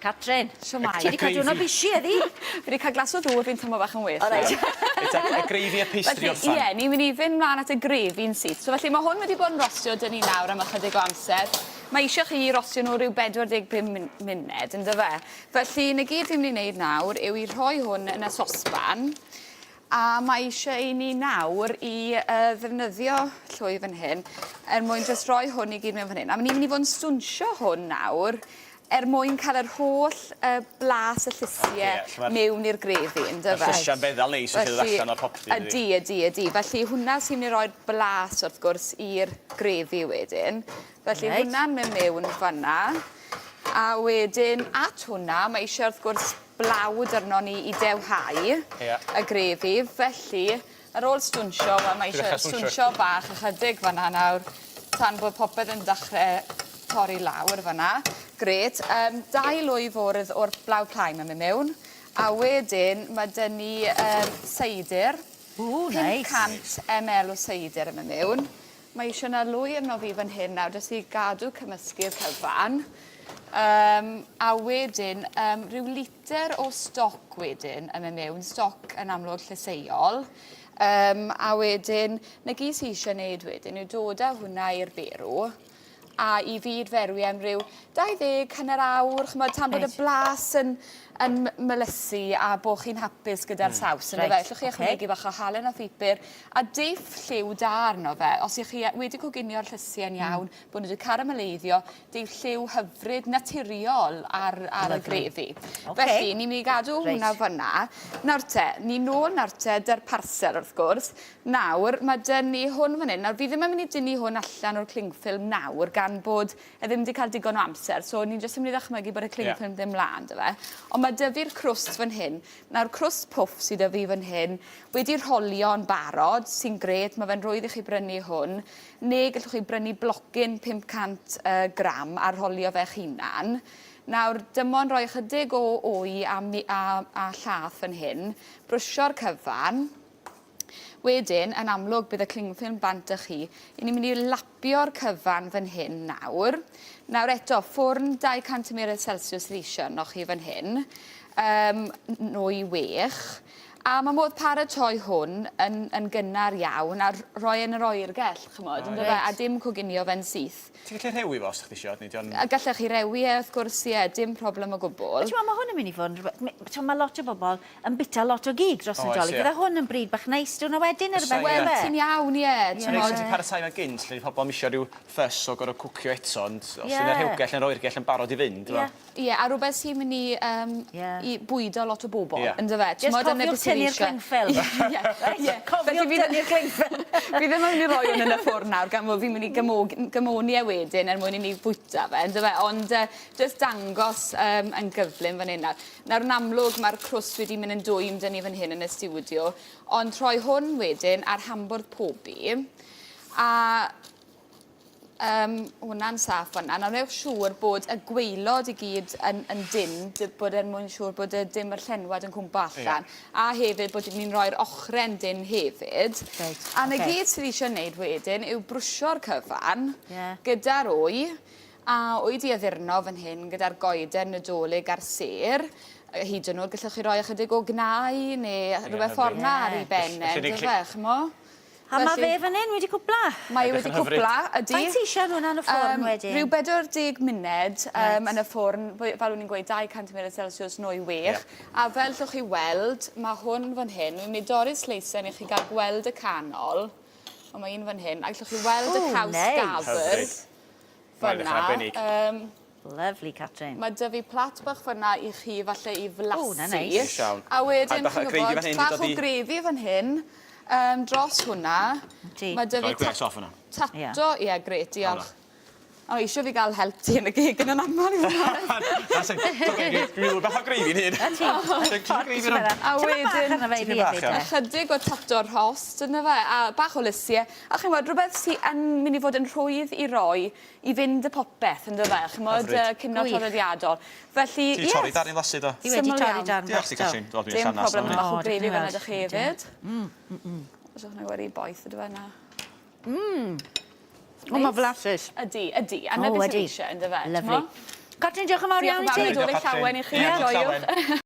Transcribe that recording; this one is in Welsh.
Catrin. Shwmae? Ti 'di cael diwrnod bishi heddi? Fi 'di cael glas o ddŵr, fi'n teimlo bach yn well. O reit. Reit te, y gravy a pastry orffan. Ie, ni'n mynd i fynd mlan at y gravy'n syth. So felly ma' hwn wedi bod yn rostio 'da ni nawr am ychydig o amser. Mae eisiau chi rostio nhw ryw 45 mun- muned yndyfe? Felly 'na gyd fi'n mynd i wneud nawr yw i rhoi hwn yn y sosban a mae eisiau i ni nawr i uh, ddefnyddio llwy fan hyn er mwyn jyst rhoi hwn i gyd mewn fan hyn. A ni'n mynd i fod yn stwnsio hwn nawr er mwyn cael yr holl uh, blas y llysiau okay, mewn i'r grefi, ynddo fe? Mae'r llysiau'n feddal neis yn dod allan o'r popty. Ydy, ydy, ydy. Felly hwnna sy'n mynd i roi'r blas wrth gwrs i'r grefi wedyn. Felly right. hwnna'n mynd mewn fanna. A wedyn at hwnna mae eisiau wrth gwrs blawd arno ni i dewhau yeah. y grefi. Felly ar ôl stwnsio, wel mae eisiau stwnsio bach ychydig fanna nawr tan bod popeth yn dechrau torri lawr fanna. Gret. Um, dau lwy fwrdd o'r blawd plaen yn mynd mewn. A wedyn mae dyn ni um, seidr. Ooh, nice. 500 ml o seidr yn mynd mewn. Mae eisiau 'na lwy arno fi fan hyn nawr jyst i gadw cymysgu'r cyfan. Yym a wedyn yym rhyw liter o stoc wedyn yn mynd mewn, stoc yn amlwg llysieuol. Yym a wedyn 'na gyd sy isie neud wedyn yw dod â hwnna i'r berw a i fi ferwi am ryw 20 hanner awr ch'mod tan bod y blas yn yn m- melysu a bo' chi'n hapus gyda'r saws on'd yfe? Ellwch chi ychwanegu bach o halen a phupur a deiff lliw da arno fe. Os 'ych chi wedi coginio'r llysie'n iawn, bo' n'w 'di carameleiddio, deiff lliw hyfryd naturiol ar ar y grefi. Felly, ni myn' i gadw hwnna fyn 'na. Nawr te, ni nôl nawr te 'dy'r parsel wrth gwrs. Nawr, ma' 'dy ni hwn fan 'yn. Nawr, fi ddim yn myn' i dynnu hwn allan o'r cling film nawr gan bod e ddim 'di cael digon o amser, so ni'n jyst yn mynd i ddychmygu bod y cling film ddim mlan 'da fe. Ond ma' 'dy fi'r crwst fan hyn. Nawr, crwst pwff sy 'da fi fan hyn, wedi rholio'n barod, sy'n grêt, ma' fe'n rhwydd i chi brynu hwn, neu gallwch chi brynu blocyn 500 yy gram a rholio fe'ch hunan. Nawr, dim ond rhoi ychydig o wy a mi- a a llath fan hyn, brwsio'r cyfan. Wedyn, yn amlwg, bydd y cling film bant 'da chi. 'Yn ni'n mynd i lapio'r cyfan fan hyn nawr. Nawr eto, ffwrn 200 tymheredd Celsius sydd eisiau arnoch chi fan hyn. Um, nwy wech. A mae modd paratoi hwn yn, yn gynnar iawn a rhoi yn yr oergell, chymod, oh, right. a dim coginio fe'n syth. Ti'n gallu rhewi fo os chdi isio, neu 'di o'n... A gallech chi rewi e wrth gwrs, ie, dim problem o gwbl. Ti'n mae hwn yn mynd i fod yn rhywbeth... Mae lot o bobl yn bita lot o gig dros y Dolig. Fydde hwn yn bryd bach neis diwrnod wedyn neu rhywbeth Wel, ti'n iawn, ie. Ti'n gwbod? Ti'n paratoi fe gynt, lle pobl ddim isio rhyw ffys o gorfod cwcio eto, ond os yna rhewgell neu'r oergell yn barod i fynd, t'mo'? Ie, a rhywbeth sy'n mynd i yym i bwydo lot o bobl, yndyfe? Jyst cofiwch tynnu'r cling film. Ie, ie. Cofiwch tynnu'r cling film. Fi ddim yn mynd i roi hwn yn y ffwrn nawr gan bo' fi'n mynd i gymog- gymoni e wedyn er mwyn i ni fwyta fe, yndyfe? Ond yy jyst dangos yym yn gyflym fan hyn nawr. Nawr yn amlwg mae'r crwst wedi mynd yn dwym 'da ni fan hyn yn y stiwdio, ond rhoi hwn wedyn ar hambwrdd pobi, a um, hwnna'n saff fan'na. Nawr newch siŵr bod y gwaelod i gyd yn, yn dyn, bod er mwyn siŵr bod y dim yr llenwad yn cwmpo allan. Yeah. A hefyd bod ni'n rhoi'r ochre'n dyn hefyd. Reit, A 'na gyd sydd eisiau wneud wedyn yw brwsio'r cyfan yeah. gyda'r wy. A wy 'di addurno fan hyn gyda'r goeden Nadolig a'r sêr, hyd yn o'd gallwch chi roi ychydig o gnau ne' rhywbeth ffor 'na ar 'i ben e on'd yfe ch'mo'? A ma' fe fan 'yn wedi cwpla. Mae e wedi cwpla, ydi. Faint ti isie hwnna yn y ffwrn wedyn? Rhyw 40 munud yym yn y ffwrn, fel o'n i'n gweud 200 tymheredd celsiws nwy wech. A fel 'llwch chi weld, ma' hwn fan hyn, wi'n myn' i dorri'r sleisen i chi ga'l gweld y canol. O ma' un fan hyn, a gallwch chi weld y caws gafr. Mae'n edrych yn arbennig. Yym. Lovely, Catrin. Mae 'da fi plat bach fynna i chi falle i flasu. O, 'na neis. Neis iawn. A wedyn, chi'n gwybod, bach o grefi fan hyn, yym, dros hwnna. Yndi. Mae 'da fi... Rhoi gwres off hwnna. Tato, ie, grêt, diolch. O, eisiau fi gael help ti yn y gegin yn aml i fod yn onest. Na, sai'n... Dwi'n bach o greifi'n hun. Na ti. A wedyn... Ychydig o tato rhost ynddo fe, a bach o lysie. A chimod, rhywbeth sy yn mynd i fod yn rhwydd i roi i fynd â popeth, yndyfe, chimod, Hyfryd. cinio Gwych. traddodiadol. Felly, Ti 'di ie. torri darn i flasu do? Ti wedi Syml torri iawn. darn Diolch ti bach do. Catrin. Wel dwi'n Dim llanast problem, nawr. bach o O, grefi dych chi'n fan 'na 'da chi hefyd. Mm, mm, mm. Os yw'n wedi boeth ydw e na. Mm. O, ma' flasus. Ydi, ydi. A 'na O, beth sydd ydi. eisiau, yndyfe? Lyfli. Catrin, diolch yn fawr Diolch iawn yn i fawr, ti. Nadolig llawen i chi, Ie, joiwch. llawen.